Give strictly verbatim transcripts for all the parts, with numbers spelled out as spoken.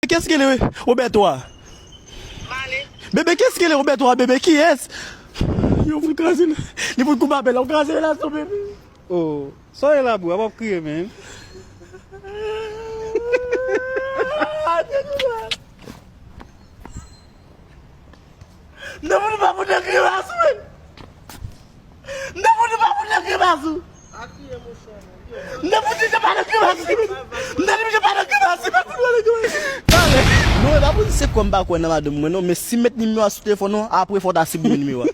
Qu'est-ce qu'elle est, Roberto a? Bebe, qu'est-ce qu'elle est, Roberto a, bebe? Kiyès? Yo fout kraze l. Li fout koupe apèl la, ou kraze relasyon, bebe. Oh, sa w ye la, bro? W ap kriye, man. M te fout pa fout nan grimas, wi. M te fout pa fout nan grimas, wi. M te fout pa nan grimas, wi. M te fout pa nan grimas, wi. Pa fout pa nan grimas. Talè. Non, e pa pou di se kòm pa kwè nan madanm mwen, non, men si m met nimewo a sou telefòn ou, apre fò w ta siprime nimewo a.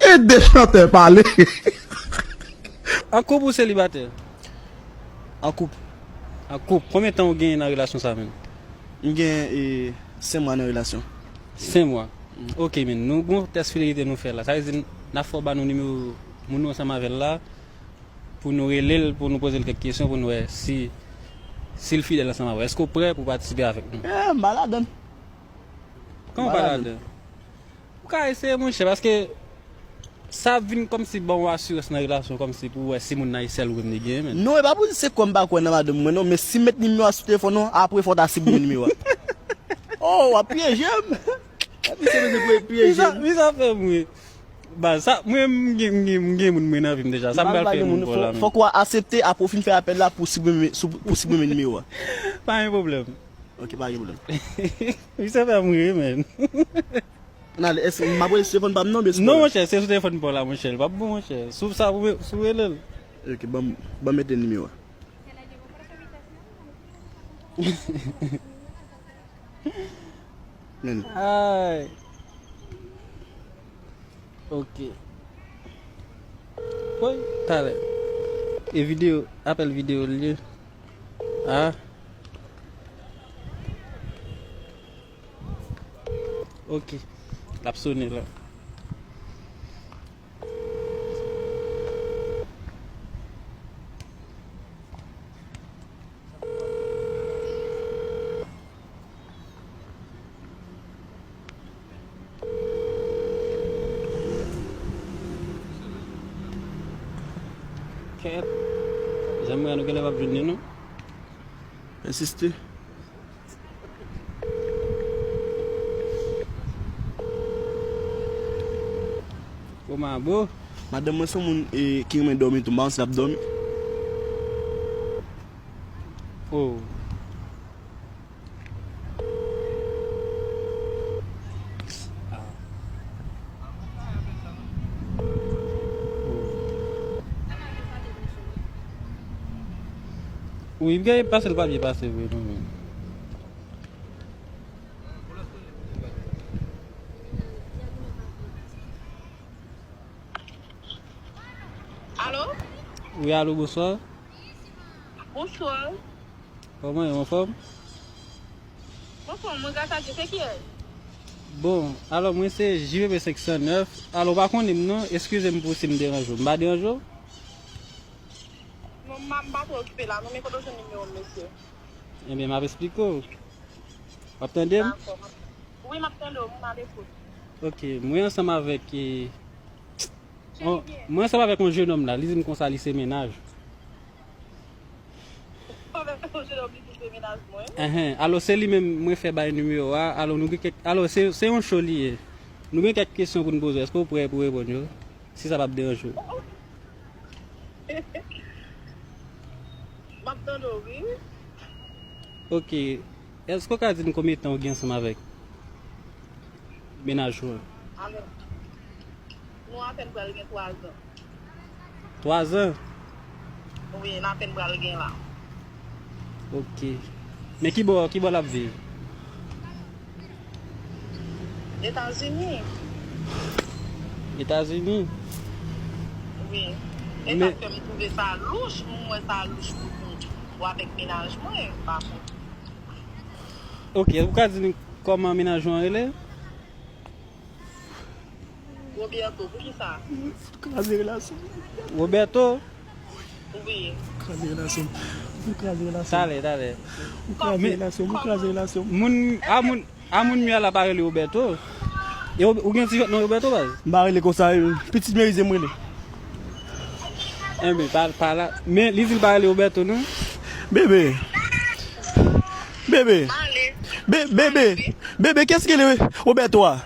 Ede chantè pale. An koup ou selibatè? An koup. An koup. Konbyen tan ou genyen nan relasyon sa menm? M gen, e, senk mwa nan relasyon. Senk mwa. Ok, men nou gon tès fidelite nou fè la. Sa vle di n ap fè w ba nou nimewo moun ou ansanm avè l la pou nou rele l, pou nou poze l kèk kesyon, pou nou wè si, si l fidèl ansanm avè w. Èske w prè pou patisipe avèk nou? Eh, m pa ladann. Kòman w pa ladann? Ou ka eseye, monchè, paske sa ap vin kòmsi ban w asirans nan relasyon, kòmsi pou w wè si moun nan e sèl ou menm li genyen, men. Non, e pa pou di se kòm pa kwè nan madanm mwen, non, men si m met nimewo a sou telefòn ou, apre fò w ta siprime nimewo a. Oh, w ap pyeje m. Epi se mesye pou pyeje m. Sa, sa fè m ri. Baz, sa, mwen, m gen, m gen, m gen moun mwen nan vi m deja. Sa m pral fè moun pou la, men. Fòk w aksepte, apre w fin fè apèl la pou siprime, sou, pou siprime nimewo a. Pa gen pwoblèm. Ok, pa gen pwoblèm. Misye fè m ri, men. N ale, èske m ap rele sou telefòn pa m nan, oubyen sou pa la? Non, monchè, se sou telefòn pa w la, monchè. L p ap bon, monchè. Sou sa, ou, sou rele l. Ok, ban m, ban m mete nimewo a. Men. Ay. Ok. Woy, talè. E videyo, apèl videyo l ye. Ah. Ok. L ap sone la. Kèt. Jan m wè a, nou genlè p ap jwenn li, non. Ensiste. Kòman, bro? Madanm mwen se yon moun, e, ki renmen dòmi tou. M pa konn si l ap dòmi. Oh. Wi, m gen pase l pa byen pase vre, non, men. Alo? Wi, alo, bonswa. Bonswa. Kòman w ye, w anfòm? Mwen anfòm, mwen gras a Dye, se kiyès? Bon, alò, mwen se J V P senk san nèf. Alò, w pa konnen m non, eskize m pou si m deranje w. M pa deranje w? Non, m pa, m pa twò okipe la, non, men kote w jwenn nimewo m, mesye? Ebyen, m ap esplike w. W ap tande m? Dakò, m ap, wi, m ap tande w, m alekout. Ok, mwen ansanm avèk, e, on, mwen ansanm avèk yon jenòm la, li di m konsa li se mennaj. Avèk yon jenòm li di se mennaj mwen? Enhen, alò se li menm mwen fè bay nimewo a, alò nou gen kèk, alò se, se yon show li ye. Nou gen kèk kesyon pou n poze w, èske w prè pou reponn yo? Si sa p ap deranje w. M ap tande w, wi. Ok. Èske w ka di m konbyen tan w gen ansanm avèk mennaj ou an? Alò, nou apèn pral gen twa zan. Twa zan? Wi, n apèn pral gen la. Ok. Men ki bò, ki bò l ap viv? Etazini. Etazini? Wi. E sa k fè m twouve sa louch, m wè sa louch pou, pou, pou avèk mennaj mwen, pa kont. Ok, ou ka di n kòman mennaj ou an rele? Roberto, poukisa? Kraze relasyon. Roberto? Wi. Kraze relasyon. Ou kraze relasyon. Talè, talè. Ou kraze relasyon, ou kraze relasyon. Moun, a moun, a moun mi a la pa rele Roberto. E ou, ou gen ti jòt non Roberto, baz? M pa rele konsa, e, pitit merize m rele. Enben, pa, pa la. Men, li di l pa rele Roberto, non? Bebe. Bebe. Be, bebe. Bebe, qu'est-ce que le Roberto a?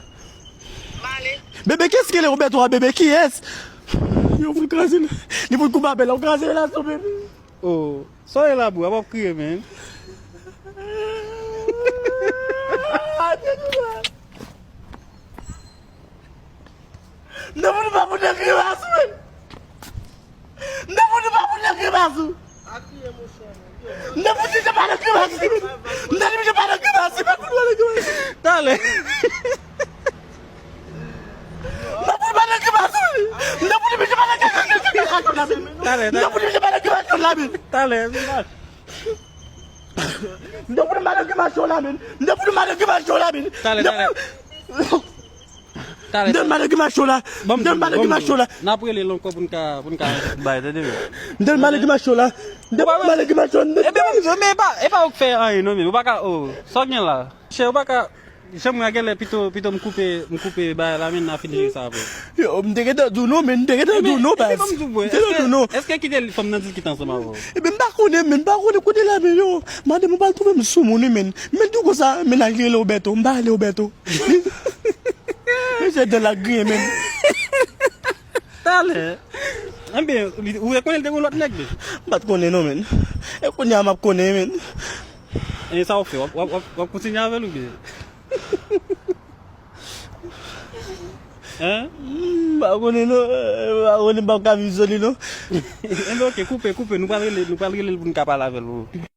Bebe, qu'est-ce que le Roberto a, bebe? Kiyès? Yo, pou l kraze l. Li pou l koupe apèl la, ou kraze relasyon, bebe. Oh, sa w ye la, bro? W ap kriye, man. Nan pou nou pa pou nan grimas, men. Nan pou nou pa pou nan grimas, ou. Nan pou nou pa nan grimas, men. Nan pou nou pa nan grimas, men. Talè. Nan pou nou pa nan grimas, men. Nan pou nou pa nan grimas, men. Talè, talè. Nan pou nou pa nan grimas, men. Talè. Nan pou nou pa nan grimas, men. Nan pou nou pa nan grimas, men. Talè, talè. Talè, talè. Nan pou nou pa nan grimas, men. Nan pou nou pa nan grimas, men. N ap rele l ankò pou n ka, pou n ka bay, tande, men. Nan pou nou pa nan grimas, men. Nan pou nou pa nan grimas, men. Ebyen, men, men e pa, e pa ou k fè anyen, non, men. Ou pa ka, oh, sa w gen la? Chè, ou pa ka, jan mwen a genlè pito, pito m koupe, m koupe bagay la, men n a fin jere sa apre. Yo, m te gentan di w non, men m te gentan di w non, baz. Ebyen, ebyen, ban m di w, bro, m te gentan di w non. Èske, èske kite fanm nan di l kite ansanm avè w? Ebyen, m pa konnen, men m pa konnen kote l a, men yo. Madanm, ou pral twouve m sou moun, wi, men. Men di w konsa, men al rele Roberto, m pa rele Roberto. Men se dan l ap griyen, men. Talè. Enben, li, ou rekonnen l te gon lòt nèg, men? M pa t konnen non, men. E kounye a m ap konnen, men. E sa w fè? W ap, w ap, w ap, w ap kontinye avè l oubyen? Hein? M pa konnen non, m pa konnen, m p ap ka viv sou li non. Enben, oke, koupe, koupe. Nou pral rele, nou pral rele l pou n ka pale avè l, bro.